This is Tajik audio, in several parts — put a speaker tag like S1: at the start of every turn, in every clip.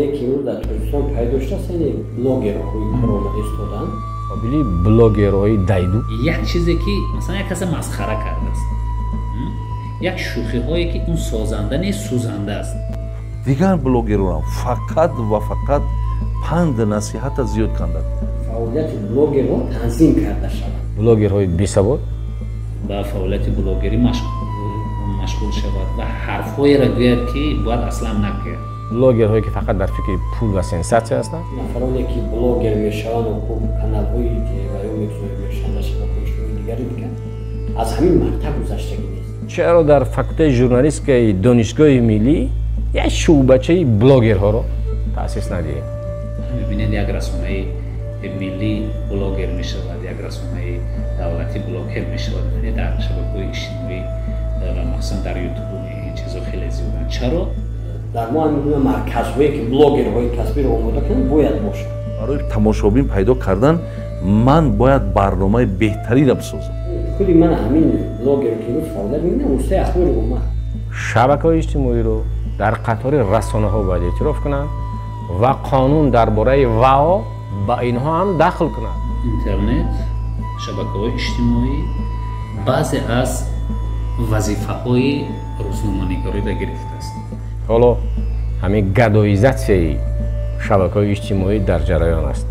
S1: Падидае ки имрӯз дар Тоҷикистон пайдо шудааст, яъне блогерҳои кор истодаанд.
S2: Қобили блогерҳои дайду.
S3: Як чизе ки масалан як каса масхара кардааст, як шӯхиҳое ки он созанда нест, сӯзанда аст.
S4: Дигар блогеронам фақат ва фақат панд насиҳата зиёд канданд.
S1: Фаъолияти блогерҳо танзим карда шавад.
S2: Блогерҳои бесавод
S3: ба фаъолияти блогерӣ машғул шавад ва ҳарфҳоеро гӯяд, ки бояд аслан нагӯяд.
S2: Блогерҳое ки фақат дар фикри пул ва сенсатсия ҳастанд.
S1: Нафароне ки блогер мешаванд ва каналҳои ва ё мешаванд дар шабакаҳои иҷтимоии дигари дигар, аз ҳамин мактаб гузаштагӣ нест.
S2: Чаро дар факултаи журналистикаи Донишгоҳи миллӣ як шӯъбачаи блогерҳоро таъсис надиҳем?
S3: Мебинед, як расонаи миллӣ блогер мешавад, як расонаи давлатӣ блогер мешавад. Мебинед, дар шабакаҳои иҷтимоӣ ва махсусан дар Ютуб ин чизо хеле зиёданд. Чаро?
S1: Дар мо ҳамин марказҳое ки блогерҳои касбиро омода кунанд, бояд бошад.
S4: Барои тамошобин пайдо кардан ман бояд барномаи беҳтаринро бисозам.
S1: Худи ман ҳамин блогер ки имрӯз фаъолият мекунам, устаи ахбори омма.
S2: Шабакаҳои иҷтимоиро дар қатори расонаҳо бояд эътироф кунанд ва қонун дар бораи вао ба инҳо ҳам дахл кунад.
S3: Интернет, шабакаҳои иҷтимоӣ баъзе аз вазифаҳои рӯзноманигориро гирифтааст.
S2: Ҳоло ҳамин гадоизатсияи шабакаҳои иҷтимоӣ дар ҷараён аст.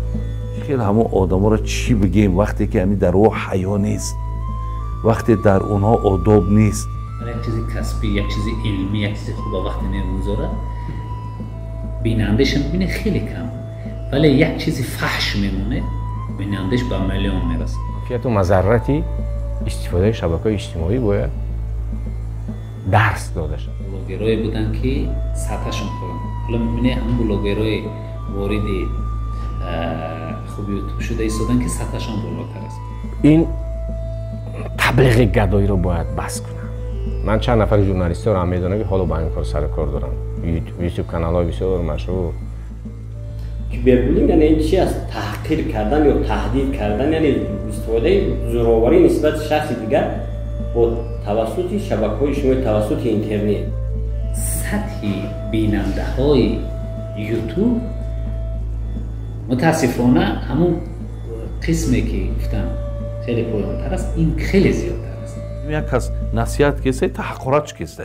S4: Хеле ҳамон одаморо чӣ бигем, вақте ки ҳамин дар ӯ ҳаё нест, вақте дар онҳо одоб нест.
S3: Як чизи касбӣ, як чизи илмӣ, як чизи хуба вақте мегузорад, бинандааш мебинед хеле кам, вале як чизи фаҳш мемонад, бинандааш ба миллион мерасад.
S2: Манфиату мазаррати истифодаи шабакаҳои иҷтимоӣ бояд дарс дода шавад.
S3: Блогерое буданд, ки сатҳашон поён. Ҳоло мебинед, ҳамон блогерое вориди хуб Ютуб шуда истоданд, ки сатҳашон болотар аст.
S2: Ин таблиғи гадоиро бояд бас кунанд. Ман чанд нафари журналистҳоро ҳам медонам, ки ҳоло ба ин кор сару кор доранд, Ютуб каналҳои бисёр машҳур.
S1: Кибербуллинг яъне ин чи аст? Таҳқир кардан ё таҳдид кардан, яъне истифодаи зӯроварӣ нисбати шахси дигар бо тавассути шабакаҳои иҷтимоӣ, тавассути интернет.
S3: Сатҳи бинандаҳои Ютуб мутаассифона ҳамун қисме ки гуфтам хеле поёнтар аст, ин хеле зиёдтар аст.
S4: Як кас насиҳат кесте, таҳаққуратш кесте.